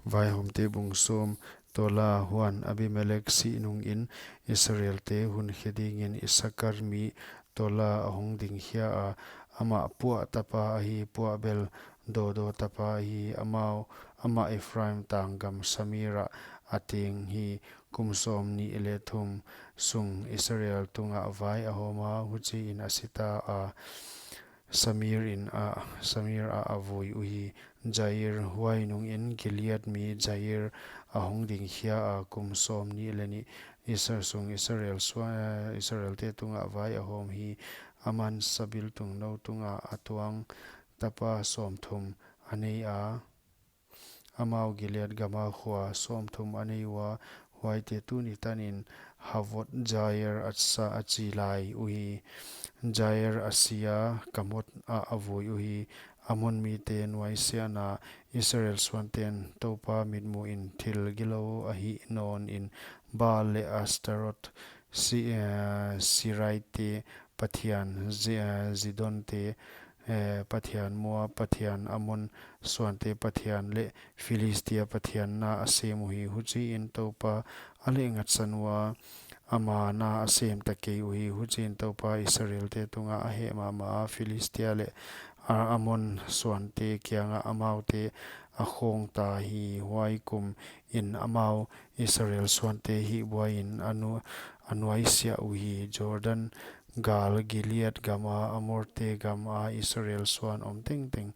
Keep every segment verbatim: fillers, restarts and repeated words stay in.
Vaihawmte bung sawm. Tola. Huan Abimelek sih nungin Israelte hun khe dingin Isakar mi Tola a hong ding khia a, amah Puah tapa ahi, Puah bel Dodo tapa ahi, amau, amah Efraim tanggam Samir ah a teng hi. Kum sawmnih leh thum sung Israel tungah vai a hawm a, huchiin a si ta a, Samir in a, Samir ah a vui uhi. Jair. Huai nungin Gilead mi Jair a hong ding khia a, kum sawmnih leh nih Isar sung Israel sua-, Israelte tungah vai a hawm hi. Aman sabiltung nou tungah a tuang tapa sawmthum a nei a, amau Gilead gama khua sawmthum a nei ua, huaite tuni tanin Havot Jair a sa a chi lai uhi. Jair a si a, Kamot ah a vui uhi. Amon mite nuaisiahna. Israel suanten Toupa mitmuhin thil gilou a hih nawnin Baal leh Astarot, Si-, eh, Siraite pathian, Zi-, eh, Zidonte, eh, pathian, Moab pathian, Amon suante pathian leh Philistia pathian na a sem uhi. Huchiin Toupa a lehngatsan ua, ama na a sem ta kei uhi. Huchiin Toupa Israelte tungah a heh mahmah a, Philistia leh, a, Amon suante kiangah amaute a khawng ta hi. Huai kumin amau Israel suante hihbuaiin a nu-, a nuaisiah uhi. Jordan gal, Gilead gama, Amorte gama Israel suan om tengteng,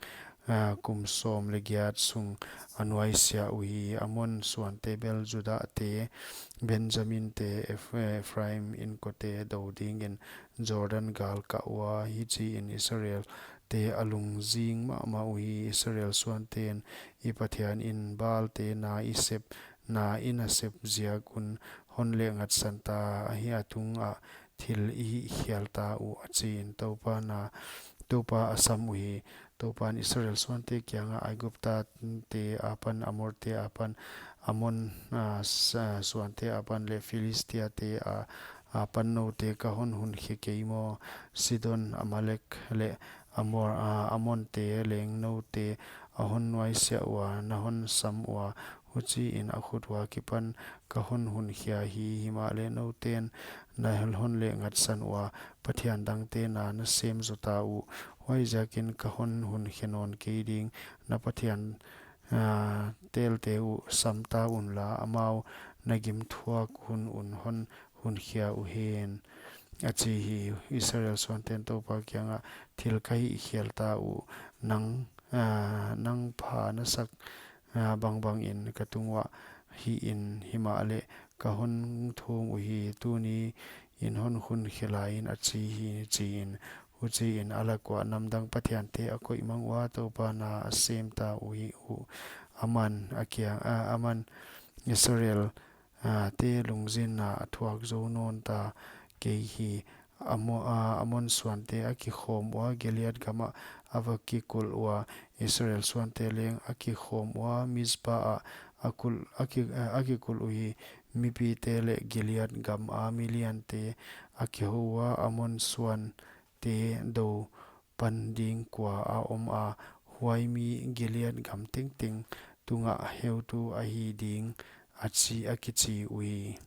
ah, kum sawm leh giat sung a nuaisiah uhi. Amon suante bel Judate, Benjaminte, Eph-, Ephraim inkote dou dingin Jordan gal kah ua, hichiin Israelte a lungzing mahmah uhi. Israel suanten, I Pathianin Baalte na i sep, na i nasep ziak un hon lehngatsan ta, ahi a tungah thil i hihkhial ta uh, a chiin Toupa na, Toupa a sam uhi. Toupan Israel suante kiangah, Aiguptate apan, Amorte apan, Amon, ah, s-, ah, suante apan leh Philistiate a, apan noute ka hon hun khe kei maw? Sidon, Amalek leh Amor, ah, Amonte leng noute a hon nuaisiah ua, na hon sam ua, huchiin a khut ua kipan ka hon hun khia hi. Himahleh nouten na hon lehngatsan ua, pathian dangte na na sem zo ta uh. Huaiziakin ka hon hun khe nawn kei ding. Na pathian, ah, telte uh sam ta unla, amau na gim thuak hun un hon hun khia uhen, a chi hi. Israel suanten Toupa kiangah, Thil ka hihkhial ta uh, nang, ah, nang pha na sak, ah, bangbangin ka tunguah hihin, himahleh ka hon thum uhi, tuniin hon hun khe laiin, a chi hi, chiin. Huchiin a lak uah namdang pathiante a koih mang ua, Toupa na a sem ta uhi uh. Aman a kiang, ah, aman Israel, ah, te lungzinna a thuak zou nawn ta kei hi. Amo-, ah, Amon suante a kikhawm ua, Gilead gamah a va kikulh ua, Israel suante leng a kikhawm ua, Mizpa ah a kulh, a ki-, ah, a kikulh uhi. Mipite leh Gilead gama miliante a kihou ua, Amon suante dou pan ding kua a om a, huai mi Gilead gam tengteng tungah heutu ahi ding, a chi, a kichi uhi.